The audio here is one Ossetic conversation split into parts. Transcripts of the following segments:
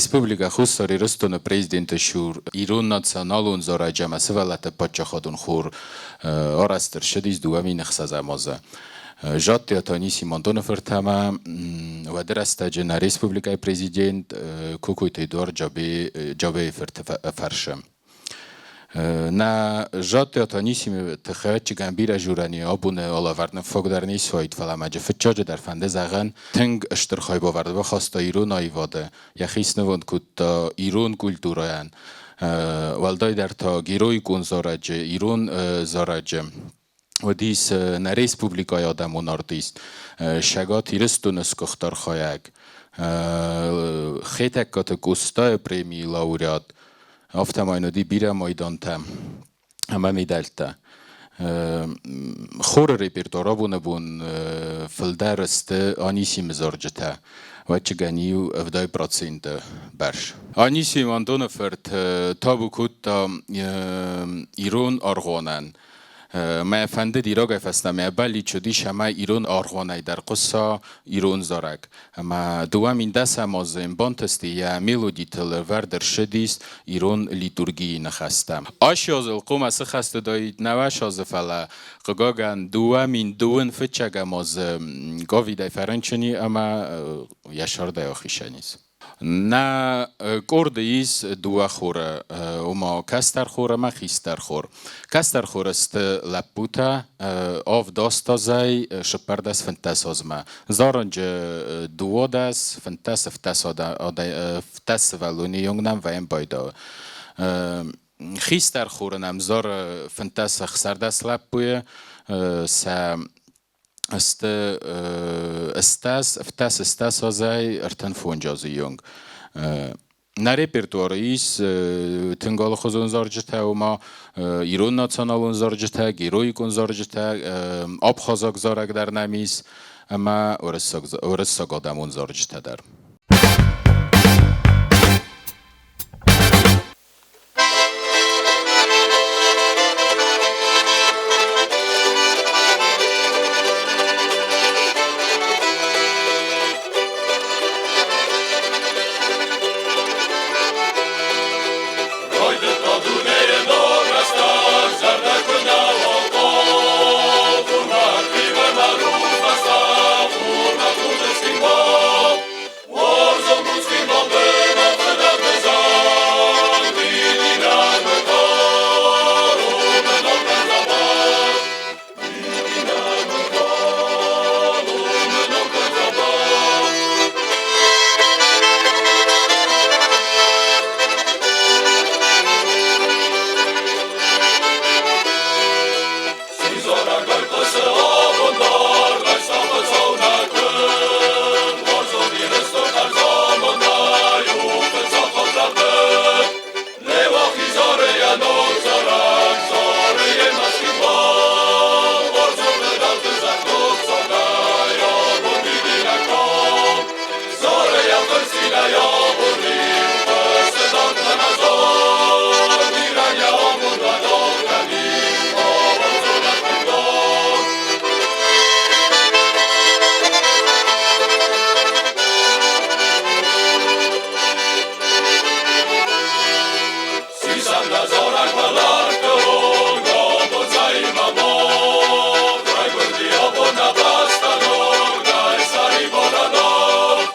Республикӕ Хуссар Ирыстоны Президенты цур Ирон националон зарӕджы ӕмӕ сывӕллӕтты паддзахадон хор арӕзт ӕрцыдис 2006 азы. Жаттиаты Анисим Антоны фырт ӕмӕ уӕды рӕстӕджы нӕ республикӕйы президент Кокойты Эдуард Джабейы фырты фӕрсы. Нӕ Жаттиаты Анисимы тыххӕй ӕвӕццӕгӕн бирӕ дзурӕн и абоны алӕвӕрд ныффаг дӕр ницы уаид, фӕлӕ ма фыццаджы дӕр фӕнды зӕгъын, тынг стыр хайбавӕрд бахаста ирон аивады, йӕхи снывонд кодта ирон культурӕйӕн, уӕлдайдӕр та героикон зарӕджы, ирон зарӕджы. Уыдис нӕ республикӕйы адӕмон артист, Цӕгат Ирыстоны сгуыхт архайӕг, Хетӕгкаты Къостайы премийы лауреат, афтӕмӕй уыди бирӕ майдантӕ ӕмӕ медӕлттӕ. Хоры репертуар абоны бон фылдӕр сты Анисимы зарджытӕ, ӕвӕццӕгӕн иу 70% бӕрц. Анисим Антоны фырт табу кодта ирон аргъуанӕн. Мӕ фӕндыд ирогӕй фӕстӕмӕ бӕллиц уыдис, ӕмӕ ирон аргъуанӕй дӕр хъуыса ирон зарӕг. Ӕмӕ 2010 азы йын бантысти йӕ мелодитыл ӕвӕрд ӕрцыдис ирон литургийы ныхӕстӕ. Ацы азыл хъуамӕ цы хӕст уыдаид нӕуӕс азы, фӕлӕ, хъыгагӕн, 2021 азы ковидӕй фӕрынчын и ӕмӕ йӕ сӕрдӕй ахицӕн ис. Нӕ къорды ис дыууӕ хоры, ома кӕстӕр хор ӕмӕ хистӕр хор. Кӕстӕр хоры сты лӕппутӕ 7 азӕй 14 азмӕ. Зарынджы 12, 15, 15 сывӕллоны онг нӕм вӕййӕм байдауы. Хистӕр хоры нӕм зары 15-16 лӕппуйы, сӕ сты 80 азӕй 35 азы онг. Нӕ репертуары ис тынг алыхуызон зарджытӕ, ома ирон националон зарджытӕ, героикон зарджытӕ, абхазаг зарӕг дӕр нӕм ис ӕмӕ уырыссаг адӕмон зарджытӕ дӕр. Райдыдта дунейы ног рӕстӕг, зӕрдӕ куы нӕ уал хъал, хурмӕ ӕрттивы мӕ рухс бӕстӕ, хурмӕ худы цхинвал. Уарзон буц Цхинвал ды мӕ фыдӕлты зӕхх, дидинӕг мыггаг, у мӕ ног дзӕбӕх. Дидинӕг мыггаг, у мӕ ног дзӕбӕх. Сизорӕг ӕрхъуысы абон дӕр, райсомы нӕ куыд. Уарзон Ирыстон ӕрзамонӕй у фыццаг хӕрзӕрдыг. Леуахи зары йӕ ног зарӕг, зары йемӕ Цхинвал. Уарзон фыдӕлты зӕхх ног цардӕй абон дидинӕг кал. Зары йӕ фырцинӕй абон риу, хъуысы дардмӕ нӕ зар. Ирӕн йӕ амонд уӕд алкӕд-иу, абон зонӕд Сисӕм нӕ зарӕг уӕлӕрвты онг, абон цӕимӕ мах. Райгуырди абон нӕ бӕстӕ ног, нӕй сӕрибар ӕнах.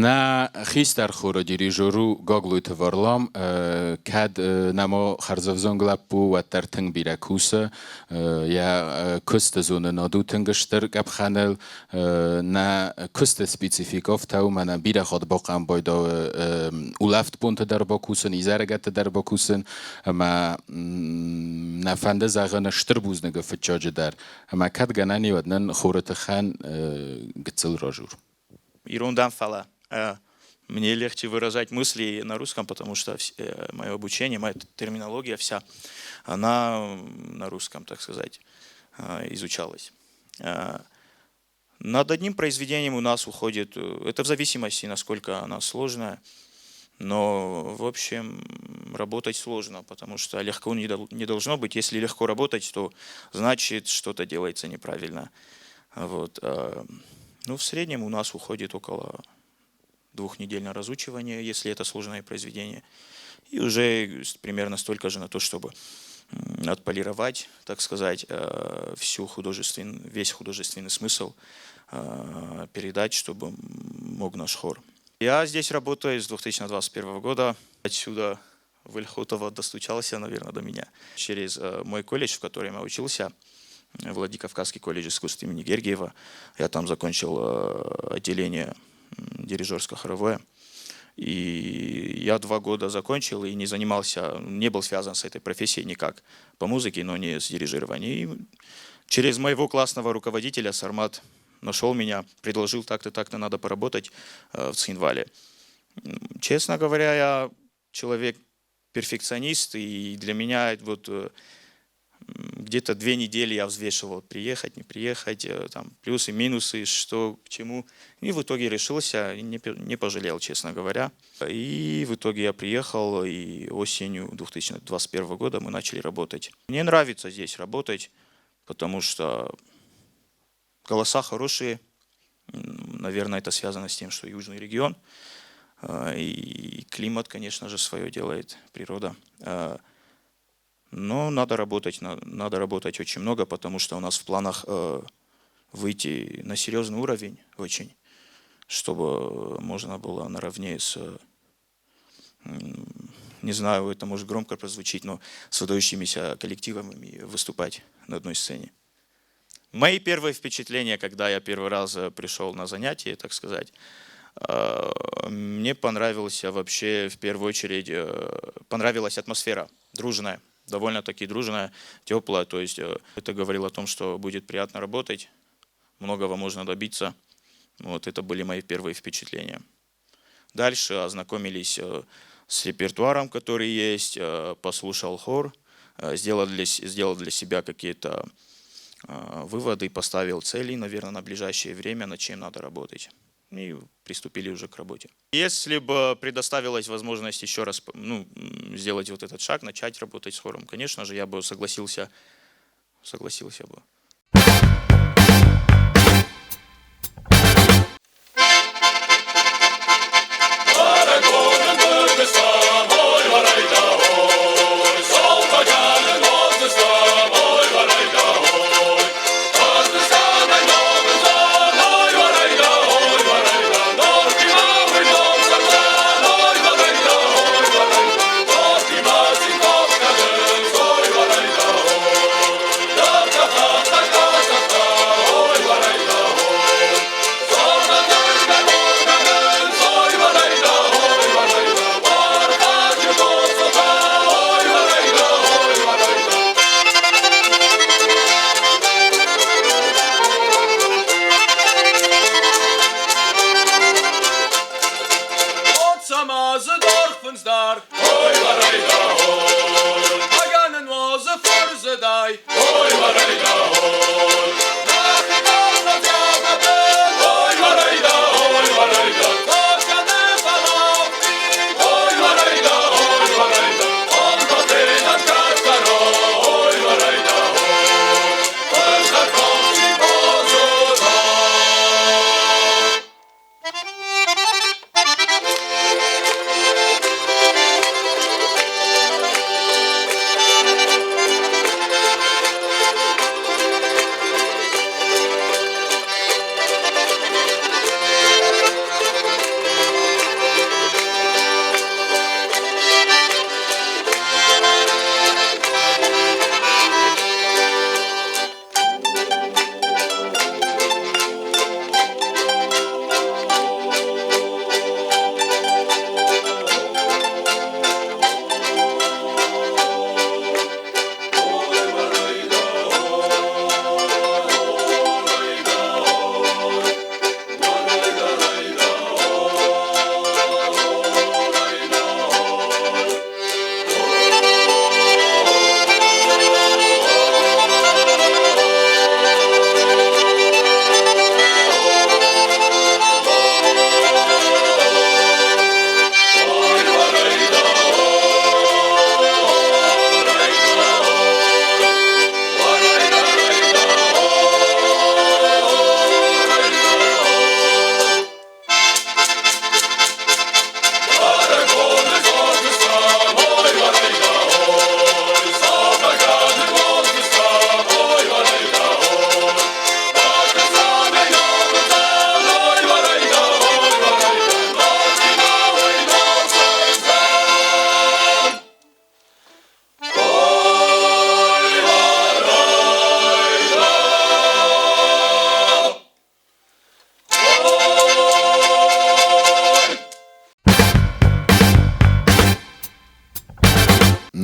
Нӕ хистӕр хоры дирижер у Гаглойты Варлам. Кӕд нӕма хӕрзӕвзонг лӕппу, уӕддӕр тынг бирӕ кусы. Йӕ куысты зонынад у тынг стыр къӕпхӕныл. Нӕ куысты спецификӕ афтӕ у, мӕнӕ бирӕ хатт бахъӕмбайдауы улӕфтбонты дӕр бакусын, изӕрыгӕтты дӕр бакусын. Ӕмӕ нӕ фӕнды зӕгъын стыр бузныгы фыццаджы дӕр. Ӕмӕ кӕд гӕнӕн и, уӕд нын хоры тыххӕн гыццыл разур. Ирон дӕн, фӕлӕ. Мне легче выражать мысли на русском, потому что мое обучение, моя терминология вся, она на русском, так сказать, изучалась. Над одним произведением у нас уходит, это в зависимости, насколько она сложная, но, в общем, работать сложно, потому что легко не должно быть. Если легко работать, то значит, что-то делается неправильно. Вот. Ну, в среднем у нас уходит около 2 недель на разучивание, если это сложное произведение. И уже примерно столько же на то, чтобы отполировать, так сказать, весь художественный смысл передать, чтобы мог наш хор. Я здесь работаю с 2021 года. Отсюда в Эльхотово достучался, наверное, до меня. Через мой колледж, в котором я учился, Владикавказский колледж искусств имени Гергиева. Я там закончил отделение дирижерско-хоровое. И я 2 года закончил и не занимался, не был связан с этой профессией никак по музыке, но не с дирижированием. И через моего классного руководителя Сармат нашел меня, предложил: так-то, так-то, надо поработать в Цхинвале. Честно говоря, я человек перфекционист, и для меня вот где-то 2 недели я взвешивал, приехать, не приехать, там, плюсы, минусы, что к чему. И в итоге решился, и не пожалел, честно говоря. И в итоге я приехал, и осенью 2021 года мы начали работать. Мне нравится здесь работать, потому что голоса хорошие. Наверное, это связано с тем, что южный регион. И климат, конечно же, свое делает, природа. Но надо работать, надо работать очень много, потому что у нас в планах выйти на серьезный уровень очень, чтобы можно было наравне с, не знаю, это может громко прозвучить, но с выдающимися коллективами выступать на одной сцене. Мои первые впечатления, когда я первый раз пришел на занятие, так сказать, мне понравился вообще в первую очередь, понравилась атмосфера дружная, довольно-таки дружная, теплая. То есть это говорило о том, что будет приятно работать, многого можно добиться. Вот это были мои первые впечатления. Дальше ознакомились с репертуаром, который есть, послушал хор, сделал для себя какие-то выводы, поставил цели, наверное, на ближайшее время, над чем надо работать. И приступили уже к работе. Если бы предоставилась возможность еще раз, ну, сделать вот этот шаг, начать работать с хором, конечно же, я бы согласился, согласился бы.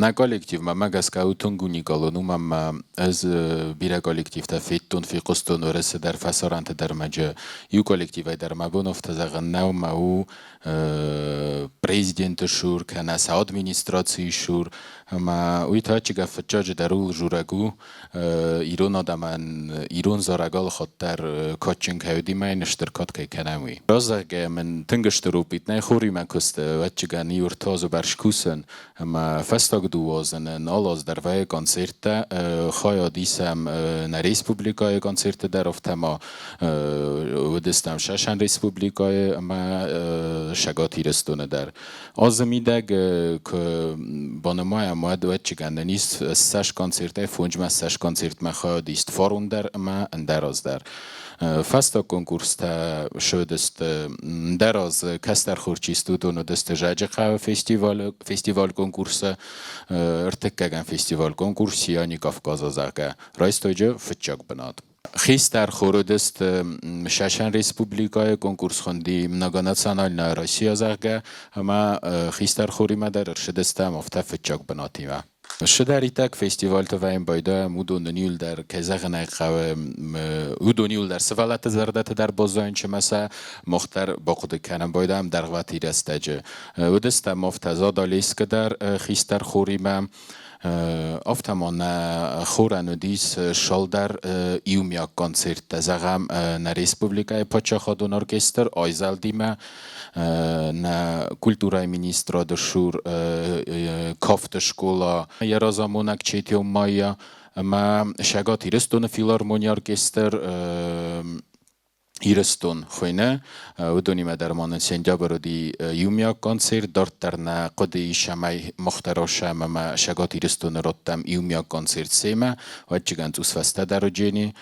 Нӕ коллективмӕ мӕ гӕсгӕ у тынг уникалон, уымӕн ӕмӕ ӕз бирӕ коллективтӕ федтон, фехъуыстон Уӕрӕсе дӕр, фӕсарӕнты дӕр мӕджы. Иу коллективӕй дӕр мӕ бон афтӕ зӕгъын нӕу, мӕ у президенты сур кӕнӕ сӕ администрацийы сур. Ӕмӕ уый та чигӕ фыццаджы дӕр ууыл дзурӕг у, ирон адӕмӕн ирон зарӕг алыхатт дӕр кадджын кӕй уыди ӕмӕ йын стыр кад кӕй кӕнӕм, уый. Раззагӕй мын тынг стыр опыт нӕй хоримӕ куысты, ӕвӕццӕгӕн иу ӕртӕ азы бӕрц кусын, ӕмӕ фӕстаг дыууӕ азы нын алы аз дӕр вӕййы концерттӕ, хайад исӕм нӕ республикӕйы концертты дӕр, афтӕ ма уыдыстӕм Сӕсӕн республикӕйы ӕмӕ Цӕгат Ирыстоны дӕр. Азы мидӕг куы банымайӕм, уӕд ӕвӕццӕгӕн нын ис ссӕдз концертӕй фонджмӕ ссӕдз концертмӕ хайад ист фарон дӕр ӕмӕ ӕндӕр аз дӕр. Фӕстаг конкурстӕ суыдысты ӕндӕр аз кӕстӕр хур чи сты, уыдон уыдысты Зӕджыхъӕуы фестивалы фестиваль-конкурсы, ӕртыккӕгӕм фестиваль-конкурс «Сияние Кавказа», зӕгъгӕ, райстой дзы фыццаг бынат. Хистӕр хор уыдысты Сӕсӕн республикӕйы конкурс хуынди «Многонациональная Россия», зӕгъгӕ, ӕмӕ хистӕр хоримӕ дӕр ӕрцыдыстӕм афтӕ фыццаг бынатимӕ. Сыдӕриддӕг фестивальты вӕййын байдайӕм, уыдон нын иуылдӕр, кӕй зӕгъын ӕй хъӕуы, уыдон иуылдӕр сывӕллӕтты зӕрдӕты дӕр баззайын ӕмӕ сӕ мах дӕр бахъуыды кӕнӕм байдайӕм дӕргъвӕтин рӕстӕджы. Уыдыстӕм афтӕ Задалескы дӕр хистӕр хоримӕ, Афтӕ ма нӕ хорӕн уыдис цалдӕр иумиаг концерттӕ, зӕгъӕм, нӕ республикӕйы паддзахадон оркестр айзӕлдимӕ, нӕ культурӕйы министрады цур кафты скъола, йӕ разамонӕг Четион Майя ӕмӕ Цӕгат Ирыстоны филармонийы оркестр Ирыстон хуыйны. Уыдонимӕ дӕр ма нын сентябрь уыди иумиаг концерт. Дарддӕр нӕ хъуыды ис, цӕмӕй Мухтарошӕм ӕмӕ Цӕгат Ирыстоны родтӕм иумиаг концерт семӕ. Ӕвӕццӕгӕн цъус фӕстӕдӕр уыджени.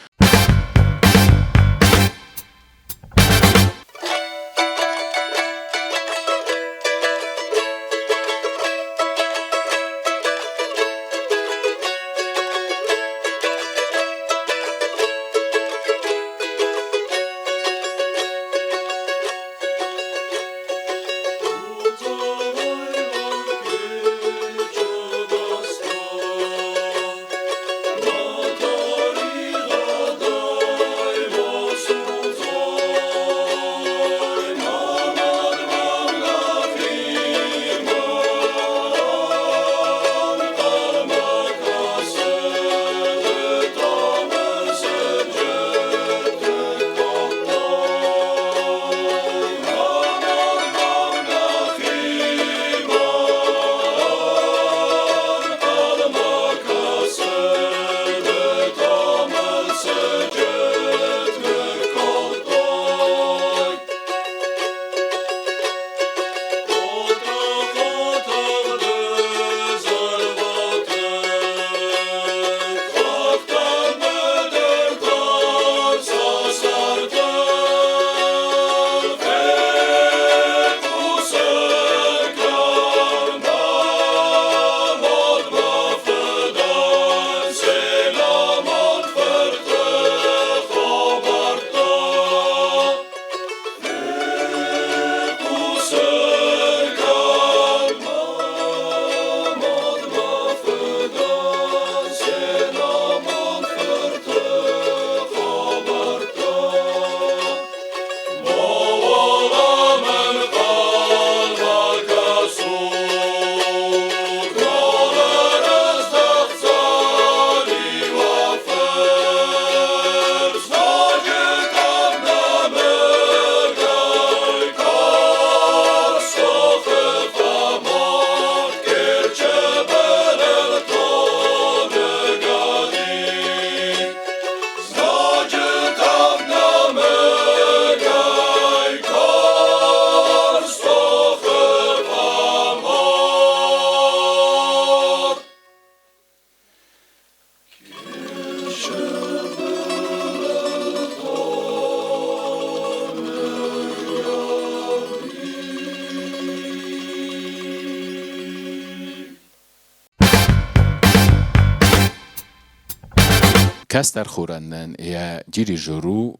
Кӕстӕр хорӕн йӕ дирижер у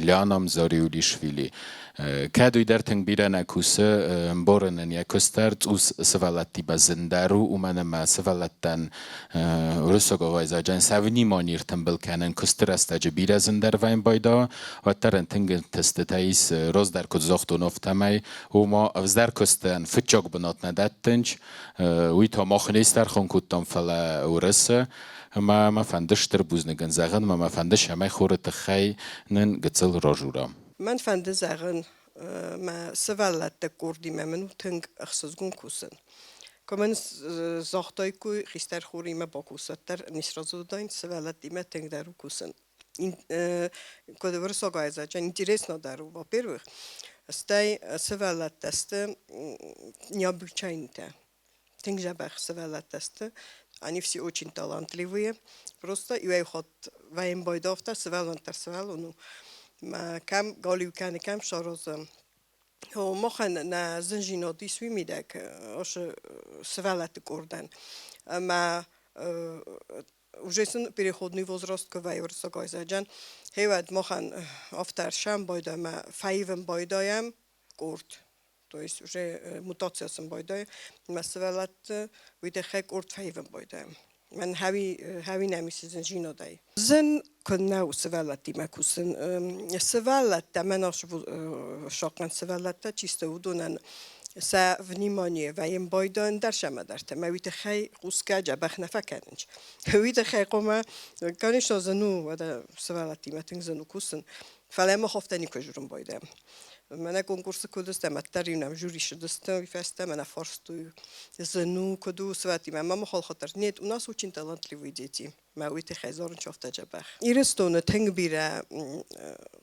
Лиана Мзариулишвили. Кӕд уый дӕр тынг бирӕ нӕ кусы, ӕмбарын ын йӕ куыст дӕр цъус сывӕллӕттимӕ зындӕр у, уымӕн ӕмӕ сывӕллӕттӕн уырыссаг ӕвзаджы сӕ внимание ӕртымбыл кӕнын куысты рӕстӕджы бирӕ зындӕр вӕййы байдайа, уӕддӕр ын тынг ӕнтыстытӕ ис, раздӕр куыд загътон, афтӕмӕй, ома ӕвзӕр куыстӕн фыццаг бынат нӕ дӕттынц, уый та мах не стӕрхон кодтам, фӕлӕ уырысы. Ӕмӕ мӕ фӕнды стыр бузныг ын зӕгъын, ӕмӕ мӕ фӕнды цӕмӕй хоры тыххӕй нын гыццыл разура. Мӕн фӕнды зӕгъын, мӕ сывӕллӕтты къордимӕ мын у тынг ӕхсызгон кусын. Кӕмӕн загътаиккой хистӕр хоримӕ бакусӕд дӕр, не сразы уыдаин, сывӕллӕттимӕ тынгдӕр у кусын. Куыд уырыссаг ӕвзаджы интересно дӕр у, во-первых, стӕй сывӕллӕттӕ сты необычайнытӕ. Тынг дзӕбӕх сывӕллӕттӕ сты. Они все очень талантливые. Просто иуӕй хатт вӕййын байдавта, сывӕллон дӕр сывӕллон у. Кӕм галиу кӕны, кӕм саразы. Махӕн нӕ зындзинад ис уый мидӕг, асы сывӕллӕтты къордӕн. Ӕмӕ уже сын переходный возраст куы вӕййы уырыссаг ӕвзаджы, гъеуӕд махӕн афтӕ ӕрсӕм байдайӕм ӕмӕ фӕивын байдайӕм къорд. То есть уже мутация сын байдайы, мӕ сывӕллӕтты уый тыххӕй къорд фӕивын байдайӕм. Мӕн хӕуи, хӕуи нӕм ис зынзинадӕй. Зын куыннӕ у сывӕллӕттимӕ кусын. Сывӕллӕттӕ, мӕн сахъхъӕн сывӕллӕттӕ чисто уыдонӕн сӕ внимание вӕййын байдайын дӕр сӕмӕдӕртӕ. Мӕ уый тыххӕй хъусгӕ дзӕбӕх нӕ фӕкӕнынц. Уый тыххӕй хъуамӕ, конечно, зын у, уӕдӕ сывӕллӕттимӕ тынг зын у кусын. Фӕлӕ мах афтӕ никуы журын байдайӕм. Мӕнӕ конкурсы куыд уыдыстӕм, ӕддӕр-иу нӕм жюри ссыдысты, уый фӕстӕ мӕнӕ фарстой, зын у, куыд у, сывӕллӕттимӕ. Мӕ махал хатыр, нет, у нас очень талантливые дети. Мӕ уый тыххӕй зарын афтӕ дзӕбӕх. Ирыстоны тынг бирӕ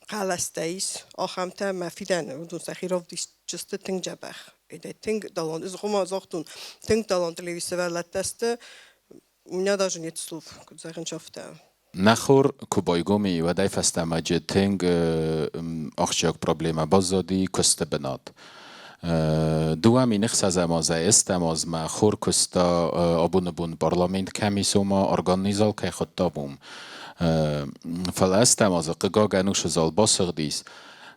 хъӕлӕстӕ ис, ахӕмтӕ мӕ фидӕны уыдон сӕхи равдисдзысты тынг дзӕбӕх. Тынг талант, ома загътон, тынг талантливый сывӕллӕттӕ сты. У меня даже нет слов, куыд зӕгъын, афтӕ. Нӕ хор куы байгом и, уӕдӕй фӕстӕмӕ джы тынг ахсджиаг проблемӕ баззади куысты бынат. 2006 азӕй ӕстӕм азмӕ хор куыста абоны бон парламент кӕм ис, ома органный зал кӕй хуыдтам, уым. Фӕлӕ ӕстӕм азы, хъыгагӕн, уыцы зал басыгъдис.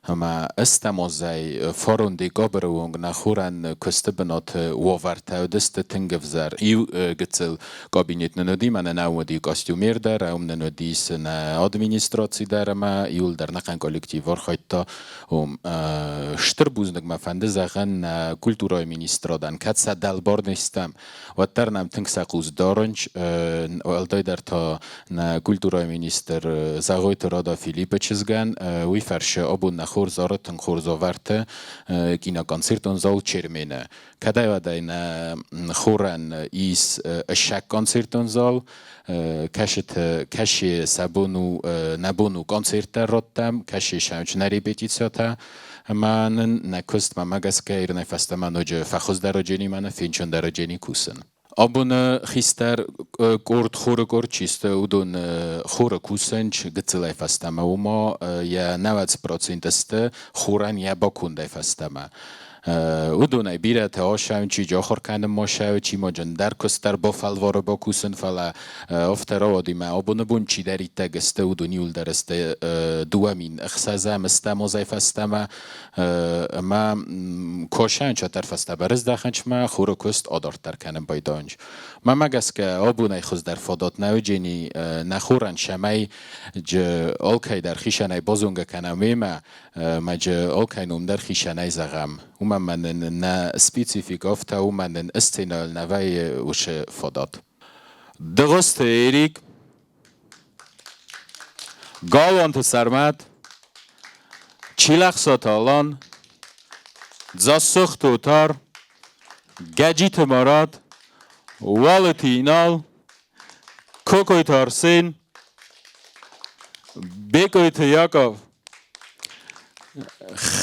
Ӕмӕ ӕстӕмазӕй фарон декабры онг нӕ хорӕн куысты бынаты уавӕртӕ уыдысты тынг ӕвзӕр. Иу гыццыл кабинет нын уыди, мӕнӕ нӕ уыди костюмер дӕр, уым нын уыдис нӕ администраци дӕр ӕмӕ иуылдӕр нӕхъӕн коллектив архайдта уым. Стыр бузныг мӕ фӕнды зӕгъын нӕ культурӕйы министрадӕн, кӕд сӕ дӕлбар не стӕм, уӕддӕр нӕм тынг сӕ хъус дарынц, уӕлдайдӕр та нӕ культурӕйы министр Зӕгъойты Рада Филиппы чызгӕн. Уый фӕрцы абон нӕ хорз ары тынг хорз уавӕрты киноконцертон зал Чермены. Кӕдӕй-уӕдӕй нӕ хорӕн ис ссӕг концертон зал, кӕсыты кӕсы сӕ бон у нӕ бон у концерттӕ радтӕм, кӕсы сӕм нӕ репетициятӕ. Ӕмӕ нын нӕ куыстмӕ гӕсгӕ ирнӕй фӕстӕмӕ ноджы фӕхуыздӕр уыджени фенчондӕр уыджени кусын. Абоны хистӕр къорд хоры къорд чи сты, уыдон хоры кусынц гыццылӕй фӕстӕмӕ, уымӕ йӕ 90% сты хорӕн йӕ бакондӕй фӕстӕмӕ. Уыдонӕй бирӕтӕ асӕуын, чи ахуыр кӕнынмӕ сӕуы, чи ма ӕндӕр куыст дӕр бафӕлвары бакусын, фӕлӕ афтӕ рауади мӕ абоны бон чидӕриддӕр сты, уыдон иуылдӕр сты 2006 стӕм азӕй фӕстӕмӕ ӕмӕ косӕн чатӕр фӕстӕмӕ рыздӕхынчмӕ хуры куыст адарддӕр кӕнын байдайынч. Мӕнмӕ гӕсгӕ абонӕй хуыздӕр фадат нӕ уыджени нӕ хорӕн, цӕмӕй алкӕй дӕр хицӕнӕй базонгӕ кӕнӕм уемӕ, ӕмӕ алкӕй ном дӕр хицӕнӕй зӕгъӕм. Уымӕн ӕмӕ нын нӕ специфик афтӕ, уымӕн нын сценӕйыл нӕ вӕййы уыцы фадат. Дыгъуызты Эрик, Галуанты Сӕрмӕт, Чилӕхсаты Алан, Дзассохты Отар, Гӕджиты Марат, Уалыты Инал, Кокойты Арсен, Бекъойты Яков,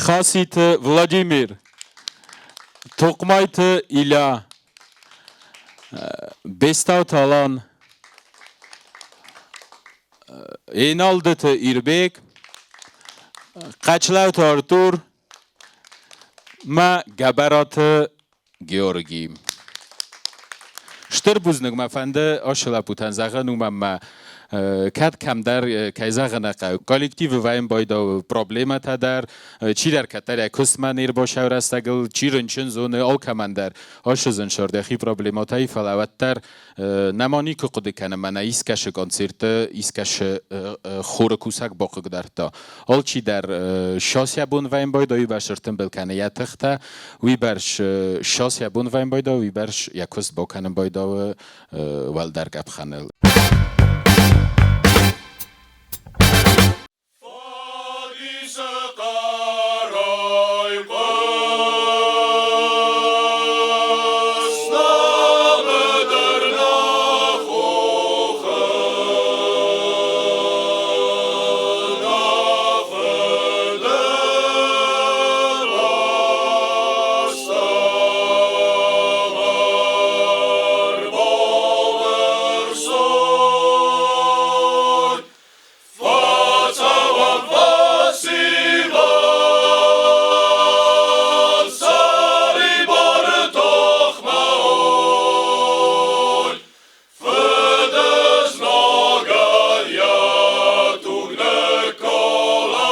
Хаситы Владимир, Тохъмайты Илья, Бестауты Алан, Еналдыты Ирбег, Хъӕчлӕуты Артур мӕ Гӕбӕраты Георги. Стыр бузныг мӕ фӕнды ацы лӕппутӕн зӕгъын, уымӕн мӕ Кӕд кӕмдӕр, кӕй зӕгъын ӕй хъӕуы, коллективы вӕййын байдауы проблемӕтӕ дӕр, чидӕр кӕддӕр йӕ куыстмӕ не рбацӕуы рӕстӕгыл, чи рынчын зоны, алкӕмӕн дӕр ацы зын йӕхи проблемӕтӕй, фӕлӕ уӕддӕр нӕма никуы хъуыды кӕны, мӕнӕ искӕсы концерты искӕсы хоры кусӕг бахъыгдардта. Алчидӕр сас йӕ бон вӕййын байдайы, уыйбӕрц ӕртымбыл кӕны йӕ тыхтӕ, уыйбӕрц сас йӕ бон вӕййын байдайы, уыйбӕрц йӕ куыст бакӕнын байдауы уӕлдӕр къӕпхӕныл. Фӕдисы хъӕрӕй хъуысна быдыр нӕ хохы, нӕ Фыдыбӕстӕм ӕрбабырсой. Фӕцӕуӕм фӕсивӕд сӕрибары тохмӕ, ой! Фыдызнагӕн йӕ туг ныккалӕм.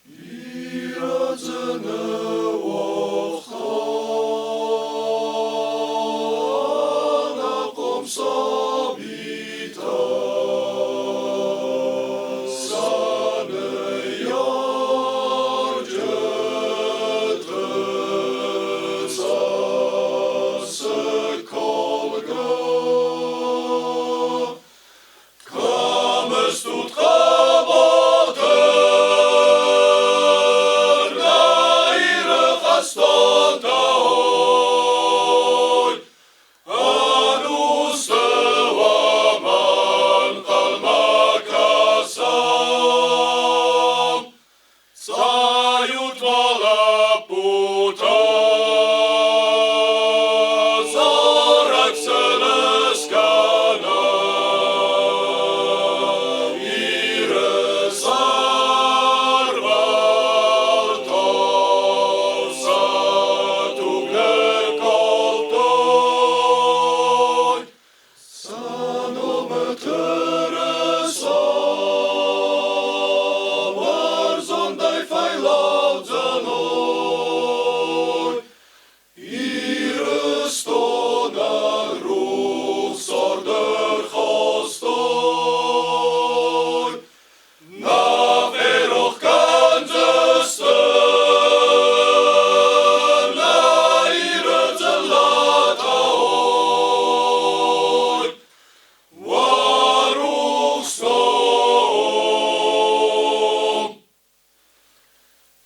Бирӕ дзы ныууагъта ӕнахъом сабитӕ. Сӕ ныййарджыты цӕссыг калгӕ. Кӕм ыстут хъӕбатыр, нӕ Иры хӕстонтӕ, ой! Ӕнусты уӕм ӕнхъӕлмӕ кӕсӕм. Цӕйут ма, лӕппутӕ, зарӕг сын ыскӕнӕм Иры сӕрвӕлтау сӕ туг ныккалдтой. Сӕ номы тырыса бӕрзондӕй фӕйлаудзӕн, ой! Ирыстонӕн рухс цард ӕрхастой. Нӕ ферох кӕндзысты нӕ Иры дзыллӕтӕ, ой! Уӕ рухс ном!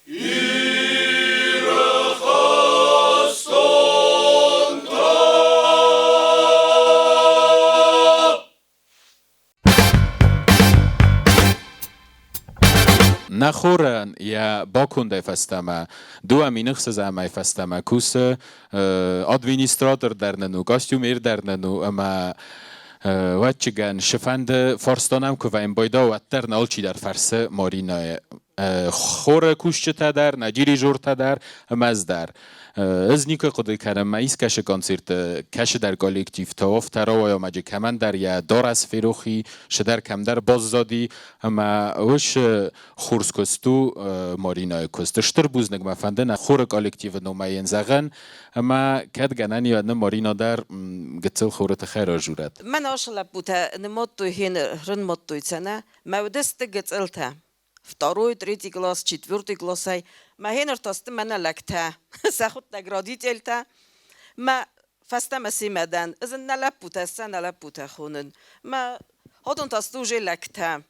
Иры хӕстонтӕ! Нӕ хорӕн йӕ бакондӕй фӕстӕмӕ, 2006-ӕмӕй фӕстӕмӕ кусы администратор дӕр нын у, костюмер дӕр нын у ӕмӕ ӕвӕццӕгӕн, цыфӕнды фарста нӕм куы вӕййын байдауы, уӕддӕр нӕ алчидӕр фӕрсы Маринӕйы. Хоры кусджытӕ дӕр, нӕ дирижертӕ дӕр ӕмӕ ӕз дӕр. Ӕз никуы хъуыды кӕнын, мӕ искӕцы концерты кӕцыдӕр коллективтӕ второйомаджы кӕмӕндӕр йӕ дарӕс ферох и, цыдӕр кӕмдӕр баззади ӕмӕ уыцы хорз куыст у Маринӕйы куыст. Стыр бузныг мӕ фӕнды нӕ хоры коллективы номӕй йын зӕгъын ӕмӕ кӕд гӕнӕн и, уӕд нын Маринӕ дӕр гыццыл хоры тыххӕй разурӕд. Мӕн ацы лӕппутӕ нымадтой, рынмадтой цӕнӕ, мӕ уыдысты гыццылтӕ. Второй, третий класс, четвертый классӕй. Мӕ хенертасты мӕнӕ лӕгтӕ, сӕхуыдтӕг родительтӕ. Мӕ фӕстӕмӕ семӕ дӕн. Ӕз ын нӕ лӕппутӕ, сӕ нӕ лӕппутӕ хонын. Мӕ ходон та сты уже лӕгтӕ.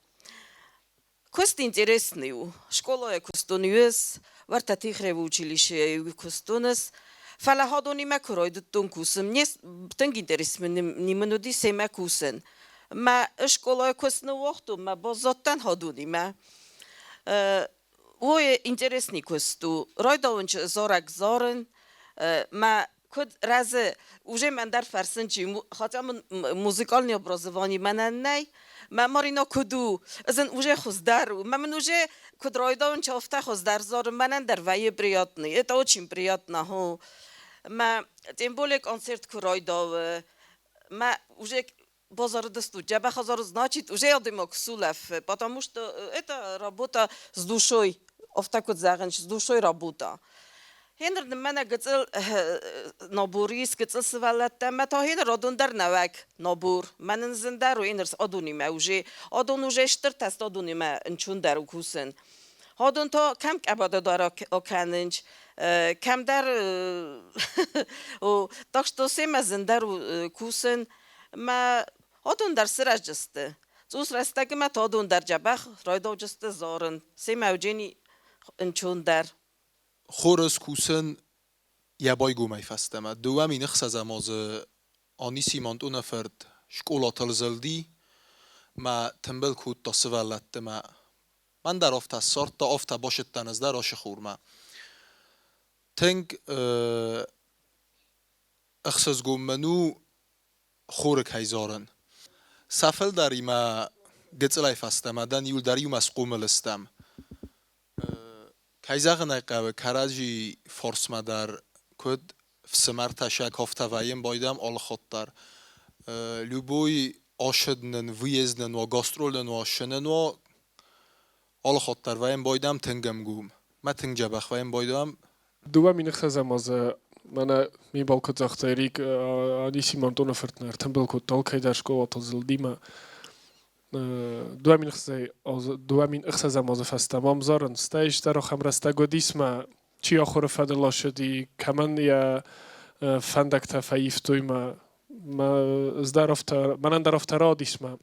Куыст интересный у. Школайы куыстон ис, уӕртӕ Тихревы училищейы куыстон ис. Фӕлӕ ходонимӕ куы райдыдтон кусын, мне тынг интерес мын уыди семӕ кусын. Мӕ скъолайы куыст ныууагътон, мӕ баззадтӕн ходонимӕ. Уой интересный куыст у. Райдауын зарӕг зарын, мӕ куыд рӕзы, уже мӕн дӕр фӕрсын чи, хотя мын музыкальный образование мӕнӕн нӕй, мӕ Марина куыд у, ӕз ын уже хуыздӕр у, мӕ мын уже куыд райдауын афтӕ хуыздӕр зарын, мӕнӕн дӕр вӕййы приятный, это очень приятно, хо. Мӕ тем более концерт куы райдауы. Мӕ уже базарыдыстут, дзӕбӕх азары, значит, уже адӕймаг сулӕфы, потому что это работа с душой, афтӕ куыд зӕгъын, с душой работа. Гьеныр нын мӕнӕ гыццыл набор ис, гыццыл сывӕллӕттӕ, мӕ та гьеныр адон дӕр нӕуӕг набор. Мӕнӕн зындӕр у гьеныр адонимӕ уже, адон уже стыртӕ сты, адонимӕ ӕнцондӕр у кусын. Адон та кӕм къӕбӕда дӕр акӕнынц, кӕмдӕр о, так что семӕ зындӕр у кусын. Мӕ адон дӕр сырӕзджысты. Цъус рӕстӕгмӕ мӕ та адон дӕр дзӕбӕх райдауджысты зарын. Семӕ уыджени ӕнцондӕр. Хорз кусын йӕ байгомӕй фӕстӕмӕ. 2006 азы Анисим Антъоны фырт скъолатыл зылди мӕ тымбыл кодта сывӕллӕтты мӕ мӕн дӕр афтӕ ссардта, афтӕ басыдтӕн ӕз дӕр ашы хурмӕ. Тынг ӕхсызгон мын у хоры кӕй зарын. Сӕ фылдӕримӕ гыццылӕй фӕстӕмӕ дӕн иуылдӕр иумӕ схъомыл стӕм. Кӕй зӕгъын ӕй хъӕуы, кӕрӕдзи фарсмӕ дӕр куыд фсымӕртӕ сӕ кафтӕ вӕййӕм байдӕм алы хатт дӕр. Любой ашыд нын, выезд нын уа, гастроль нын уа, шы нын уа, алы хатт дӕр вӕййӕм байдӕм тынг ӕмгом. Мӕ тынг дзӕбӕх вӕййӕм байдӕм. 2006 азы мӕнӕ ме мбал куыд загъта, Эрик Анисим Антоны фырт нӕ ӕртымбыл кодта алкӕйдӕр скъолатыл зылдимӕ. 2006 азы фӕстӕ мӕм зарын, стӕй стӕр ахӕм рӕстӕг уыдис мӕ чи ахуыры фӕдыл ацыди, кӕмӕн йӕ фӕндӕгтӕ фӕивтой мӕ мӕ ӕз дӕр афтӕ, мӕнӕн дӕр афтӕ радис мӕ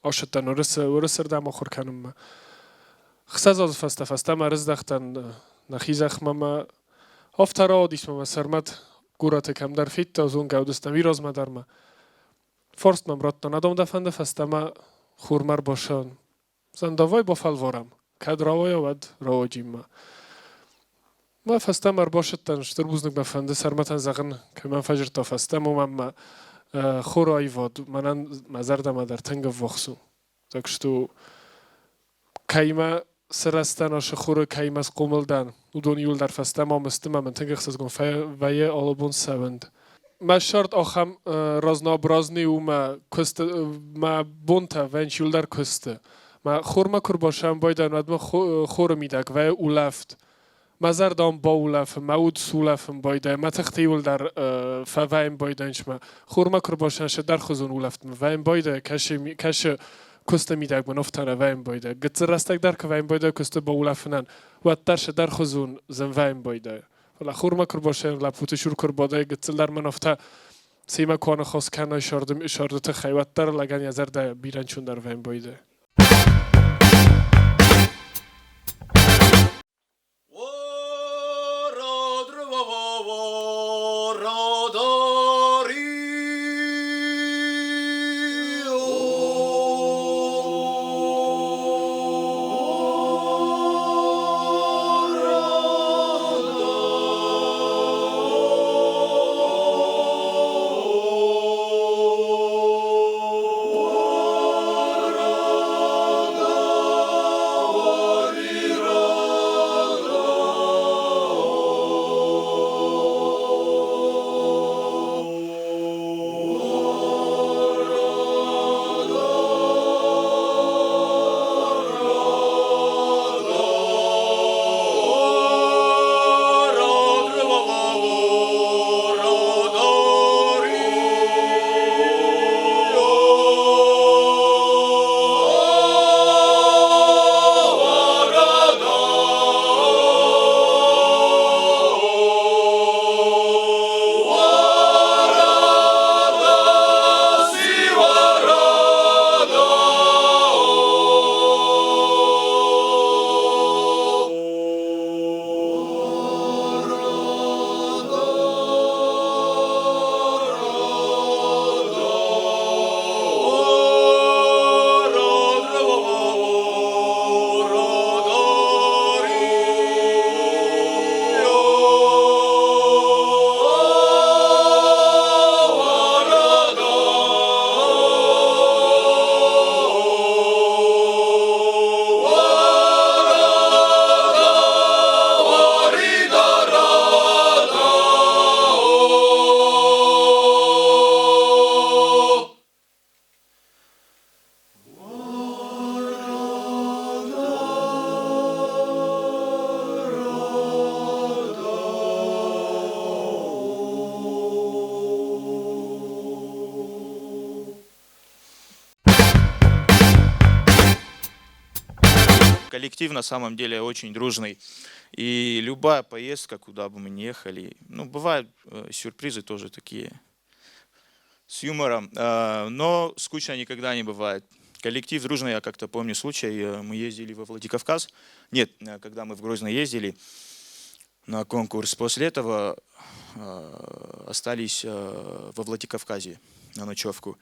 ацыдтӕн уырысырдӕм ахуыр кӕнынмӕ. 6 азы фӕстӕ фӕстӕмӕ ӕрыздӕхтӕн нӕхи зӕхмӕ мӕ афтӕ рауадис мӕ мӕ Сӕрмӕт горӕты кӕмдӕр федта, зонгӕ уыдыстӕм уый дӕр мӕ. Фарст мӕм радта, нӕ дам дӕ фӕнды фӕстӕмӕ хурмӕ ӕрбассӕуын. Зӕгъын, давай бафӕлварӕм. Кӕд рауайа, уӕд рауаджимӕ. Мӕ фӕстӕмӕ ӕрбассыдтӕн, стыр бузныг мӕ фӕнды Сӕрмӕтӕн зӕгъын, кӕй мӕм фӕзырдта фӕстӕмӕ, уымӕн мӕ хоры аивад мӕнӕн мӕ зӕрдӕмӕ дӕр тынг ӕввахс у. Так что кӕимӕ сырӕзтӕн ашы хуры, кӕимӕ схъомыл дӕн, уыдон иуылдӕр фӕстӕмӕ ам сты мӕ мын тынг ӕхсызгон вӕййы алыбон цӕуынд. Мӕ сӕрд ахӕм разнообразный у мӕ куысты, мӕ бонтӕ вӕййынц иуылдӕр куысты. Мӕ хурмӕ куы ӕрбасӕмбӕлдӕн, уӕд мӕ хоры мидӕг вӕййы улӕфт. Мӕ зӕрдӕ ам баулӕфы, мӕ уд сулӕфын байдайы, мӕ тыхтӕ иуылдӕр фӕвӕййын байдайынц мӕ. Хурмӕ куы ӕрбасӕн дӕрхуызон улӕфтмӕ вӕййын байдайы, кӕсы, кӕсы куысты мидӕг мын офтӕнӕ вӕййын байдайы. Гыццыл рӕстӕг дӕр куы вӕййын байдайы куысты баулӕфынӕн, уӕддӕр сӕ дӕрхуызон зын вӕййын байдайы. Фӕлӕ хурмӕ куы ӕрбасӕн лӕппуты цур куы ӕрбадай, гыццыл дӕр мын афтӕ семӕ куы аныхас кӕнай сӕрды тыххӕй, уӕддӕр лӕгӕн йӕ зӕрдӕ бирӕ ӕнцондӕр вӕййын байдайы. Коллектив на самом деле очень дружный. И любая поездка, куда бы мы ни ехали, ну, бывают сюрпризы тоже такие с юмором, но скучно никогда не бывает. Коллектив дружный, я как-то помню случай, мы ездили во Владикавказ. Нет, когда мы в Грозный ездили на конкурс, после этого остались во Владикавказе на ночевку.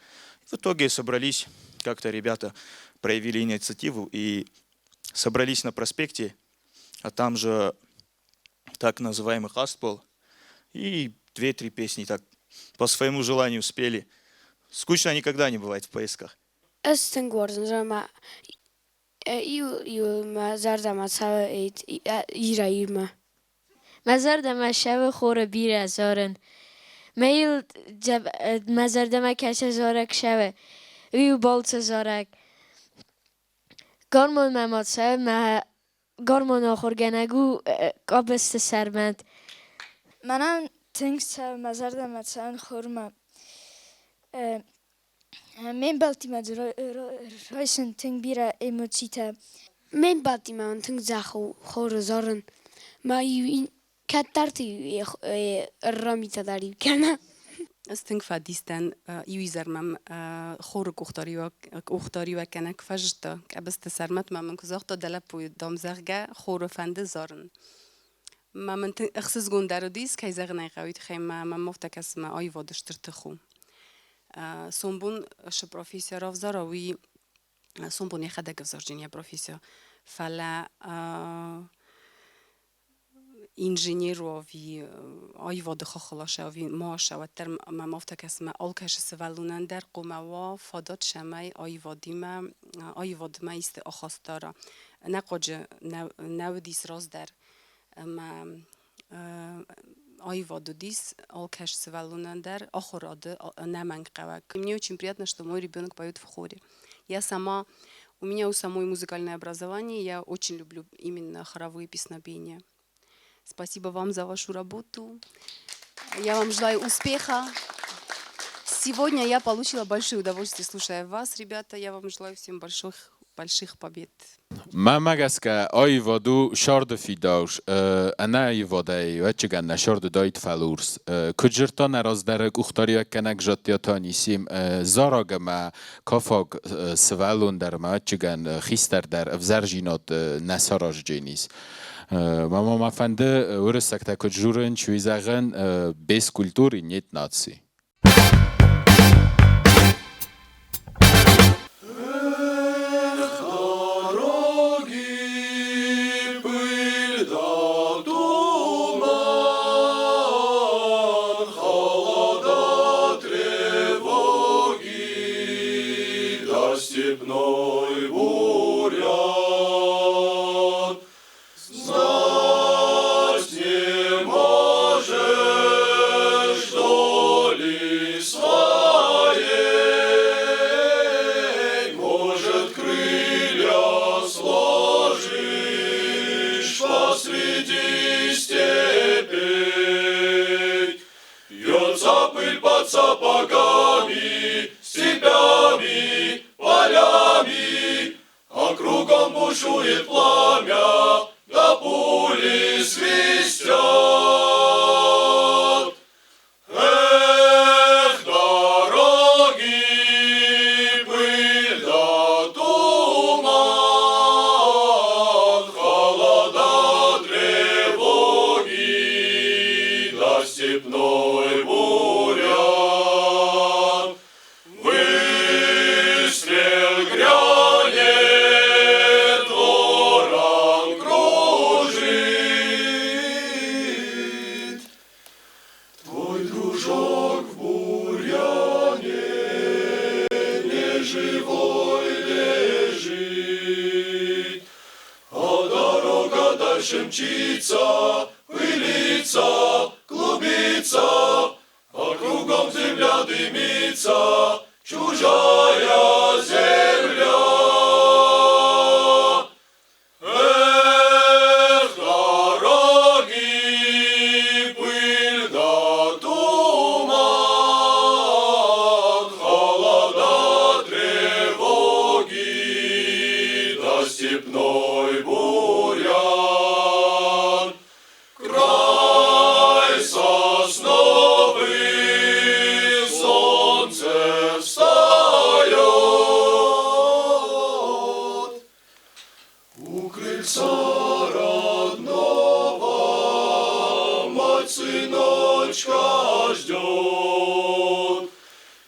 В итоге собрались, как-то ребята проявили инициативу и собрались на проспекте, а там же так называемый хъазт был, и две-три песни так по своему желанию спели. Скучно никогда не бывает в поездках. Ӕз тынг уарзын ӕмӕ иу мӕ зӕрдӕмӕ цӕуы Ирӕй-Ирмӕ. Мӕ зӕрдӕмӕ цӕуы хоры бирӕ зарын. Мӕ йыл мӕ зӕрдӕмӕ кӕсы зарӕг цӕуы, уый у балцы зарӕг. Гармонмӕ ма цӕуы, мӕ гармоны ахуыргӕнӕг у Къӕбысты Сӕрмӕт. Мӕнӕн тынг цӕуы мӕ зӕрдӕмӕ цӕуын хормӕ. Ме мбӕлттимӕ дзы райсын тынг бирӕ эмоцитӕ. Ме мбӕлттимӕ мын тынг дзӕбӕх у хоры зарын. Мӕ-иу кӕддӕрты ӕрра митӕ дӕр-иу кӕнӕ. Ӕз тынг фӕдис дӕн иу изӕр мӕм хоры къухдариуӕггӕнӕг фӕзыдта Къӕбысты Сӕрмӕтмӕ мын куы загъта, дӕ лӕппуйы, дам, зӕгъгӕ, хоры фӕнды зарын. Мӕ мын ӕхсызгон дӕр уыдис, кӕй зӕгъын ӕй хъӕуы, тыххӕй мӕ мӕм афтӕ кӕсы, мӕ аивады стыр тых у. Сомбон цы профессия равзара, уый сомбон йӕхӕдӕг ӕвзарджын йӕ профессия. Фӕлӕ инженер у ӕви аивады хаххыл аса ӕви ма аса, уӕддӕр мӕм афтӕ кӕсы, мӕ алкӕцы сывӕллонӕн дӕр хъуамӕ уа фадат, цӕмӕй аивадимӕ аивадмӕ исты ахаст дара. Ӕнӕхъуаджы нӕ уыдис раздӕр ӕмӕ аивад уыдис алкӕцы сывӕллонӕн дӕр ахуырады ӕнӕмӕнгхъӕуӕг. Мне очень приятно, что мой ребенок поет в хоре. Я сама, у меня у самой музыкальное образование, я очень люблю именно хоровые песнопения. Спасибо вам за вашу работу. Я вам желаю успеха. Сегодня я получила большое удовольствие, слушая вас, ребята. Я вам желаю всем больших, больших побед. Мӕнмӕ гӕсгӕ, аивад у сӕрды фидауц, ӕнӕ аивадӕй, ӕвӕццӕгӕн, нӕ сӕрд уыдаид фӕлурс. Куыд зыдта нӕ раздӕры къухдариуӕггӕнӕг Жаттиаты Анисим, зарӕг ӕмӕ кафаг сывӕллон дӕр ӕмӕ, ӕвӕццӕгӕн, хистӕр дӕр ӕвзӕрдзинад нӕ сараздзӕнис. Мӕ ма фӕнды, уырыссӕгтӕ куыд дзурынц, уый зӕгъын, без культуры нет нации. Эх, дороги, пыль да туман, холода, тревоги, да степной бурян. Знать не можешь доли своей, может, крылья сложишь посреди степей. Бьется пыль под сапогами, степями, полями, а кругом бушует пламя, да пули свистят. Эх, дороги, пыль да туман, холода, тревоги, да степной бурян. Выстрел грянет, ворон кружит. Твой дружок в бурьяне неживой лежит, а дорога дальше мчится, пылится, клубится, а кругом земля дымится, чужая земля. Эх, дороги, пыль да туман, холода, тревоги, да степной Опять сыночка ждет.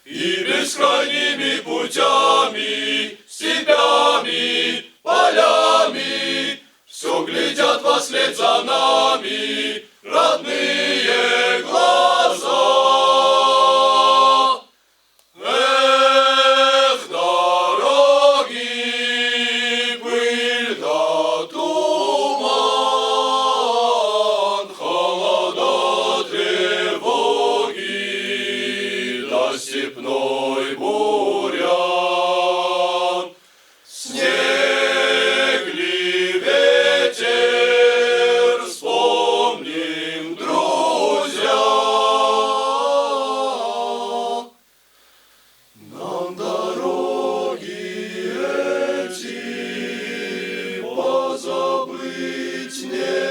И бескрайними путями, степями, полями Все глядят вослед за нами родные глаза. Эх, дороги, пыль да туман, холода, тревоги, да степной бурян. Снег ли ветер, вспомним, друзья. Нам дороги эти позабыть нельзя.